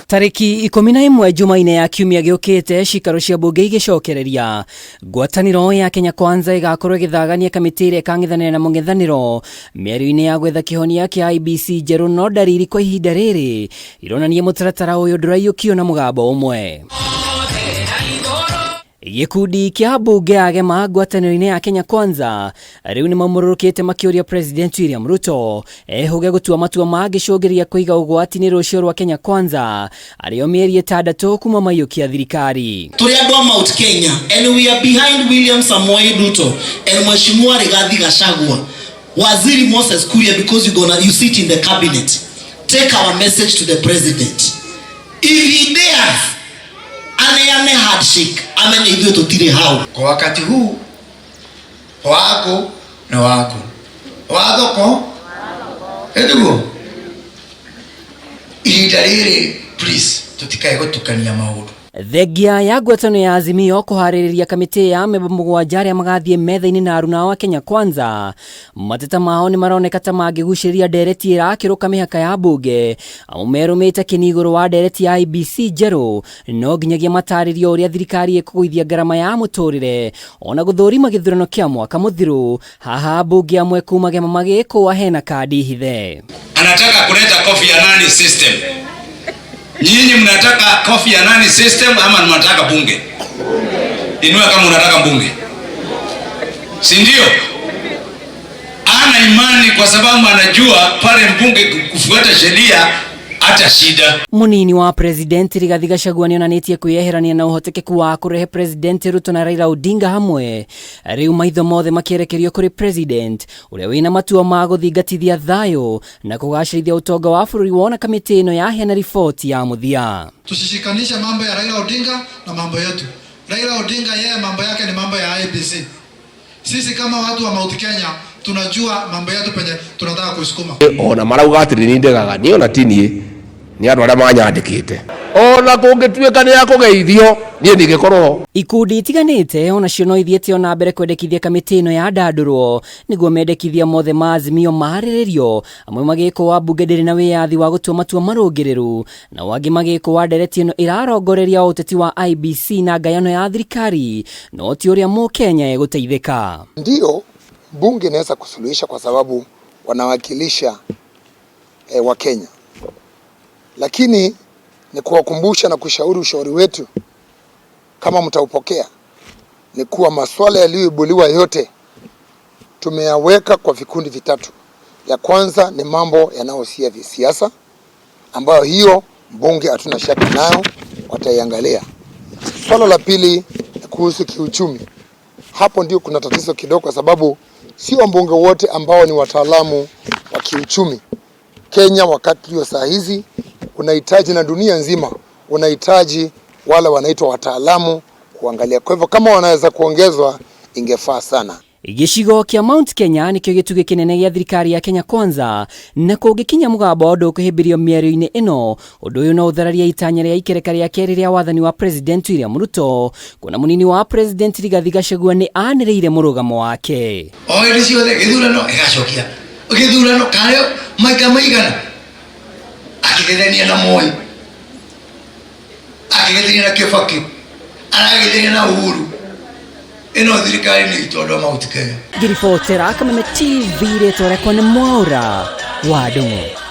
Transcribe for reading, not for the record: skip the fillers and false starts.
Tarĩki 11 Jumaine ya kiumia gĩũkĩte, cikaro cia mbunge igĩcokereria. Ngwatanĩro ya Kenya Kwanza ĩgakorwo ĩgĩthagania kamĩtĩ ĩrĩa ĩkang'ethanĩra na mũng'ethanĩro mĩario-inĩ ya gwetha kĩhonia kĩa IEBC njerũ, no ndariri kwa ihinda rĩrĩ ironania mũtaratara ũyũ ndũraiyũkio na mũgambo ũmwe. Gĩkundi kĩa mbunge ya Gema ngwatanĩro-inĩ ya Kenya Kwanza rĩu nĩ mamũrũrũkĩte makĩũria President William Ruto ehũge gũtua matua mangĩcũngĩrĩria kũiga ũgwati-inĩ rũciũ rwa Kenya Kwanza arĩo mĩeri 6 kuma maiyũkia thirikari. Tũrĩ andũ a Mount Kenya and we are behind William Samoei Ruto and Mheshimiwa Rigathi Gachagua, Waziri Moses Kuria, because you sit in the cabinet. Take our message to the president. If he dares aneane handshake, amenye ithuĩ tũtirĩ hau. Kwa wakati huu wako na wako wa thoko ĩtiguo ihinda rĩrĩ, please, tũtikae gũtukania maũndũ. Thengia ya ngwatanĩro ya Azimio kũharĩrĩria kamĩtĩ ya amemba 7 arĩa magathiĩ metha-inĩ na aruna wa Kenya Kwanza, mateta mao nĩ maroneka ta mangĩgucĩrĩria ndereti ĩrakĩrũka mĩhaka ya mbunge, amu merũmĩte kĩni igũrũ wa ndereti ya IEBC njerũ no nginyagia matarĩrio ũrĩa thirikari ĩkũgũithia ngarama ya mũtũrĩre ona gũthũrima gĩthurano kĩa mwaka mũthiru. Haha mbunge amwe kuma Gema magĩkũa hena kandi hithe. Anataka kuleta Kofi Annan system. Nyinyi mnataka Kofi Annan system ama mnataka bunge? Inua kama unataka bunge, si ndio? Ana imani kwa sababu anajua pale mbunge kufuata sheria hata shida. Munini wa President Rigathi Gachagua nĩonanĩtie kwĩyeherania na ũhotekeku wa kũrehe President Ruto na Raila Odinga hamwe. Rĩu maitho mothe makĩerekerio kũrĩ President ũrĩa wĩna matua ma gũthingatithia thayũ na kũgacĩrithia ũtonga wa bũrũri wona kamĩtĩ ĩno yaheana riboti ya mũthia. Tusishikanishe mambo ya Raila Odinga na mambo yetu. Raila Odinga yeye mambo yake ni mambo ya IEBC. Sisi kama watu wa Mount Kenya tunajua mambo yetu penye tunataka kuisukuma. Ona marauga atĩ nĩ ndegaga niĩ, ona ti niĩ, nĩ andũ arĩa manyandĩkĩte. Ona kũngĩtuĩka nĩ akũgeithio, niĩ ndingĩkorwo. Ikundi itiganĩte onacio no ithiĩte ona mbere kwendekithia kamĩtĩ ĩno yandandũrwo nĩguo mendekithia mothe ma Azimio marĩrĩrio, amwe magĩkũa mbunge ndĩrĩ na wĩyathi wa gũtua matua marũngĩrĩru, nao angĩ magĩkũa ndereti ĩno ĩrarongoreria ũteti wa IEBC na ngayano ya thirikari no ti ũrĩa mũkenya egũteithĩka. Ndio bunge inaweza kusuluhisha kwa sababu wanawakilisha Wakenya, lakini ni kuwakumbusha na kushauri, ushauri wetu kama mtaupokea ni kuwa maswala yaliyoibuliwa yote tumeyaweka kwa vikundi vitatu. Ya kwanza ni mambo yanayohusia siasa, ambayo hiyo bunge hatuna shaka nayo, wataiangalia. Swala la pili ni kuhusu kiuchumi. Hapo ndio kuna tatizo kidogo, kwa sababu sio wabunge wote ambao ni wataalamu wa kiuchumi. Kenya wakati wa saa hizi unahitaji, na dunia nzima unahitaji wale wanaitwa wataalamu kuangalia. Kwa hivyo kama wanaweza kuongezwa ingefaa sana. Gĩcigo kĩa Mount Kenya nĩkĩo gĩtugĩ kĩnene gĩa thirikari ya Kenya Kwanza, na kũngĩkinya mũgambo wa ndũkũhĩmbĩrio mĩario-inĩ ĩno, ũndũ ũyũ no ũthararie itanya rĩa ikereka rĩa kerĩ rĩa wathani wa President William Ruto, kuona mũnini wa President Rigathi Gachagua nĩ anĩrĩire mũrũgamo wake. O hĩndĩ ciothe gĩthurano ĩgacokia gĩthurano karĩo maita maigana, akĩgethania na Moi, akĩgethania na Kibaki, aragethania na Uhuru. Ĩno thirikari nĩ itũ andũ a Mount Kenya. Ngĩribotera Kameme TV, rĩtwa rĩakwa nĩ Mwaura wa Ndung'u.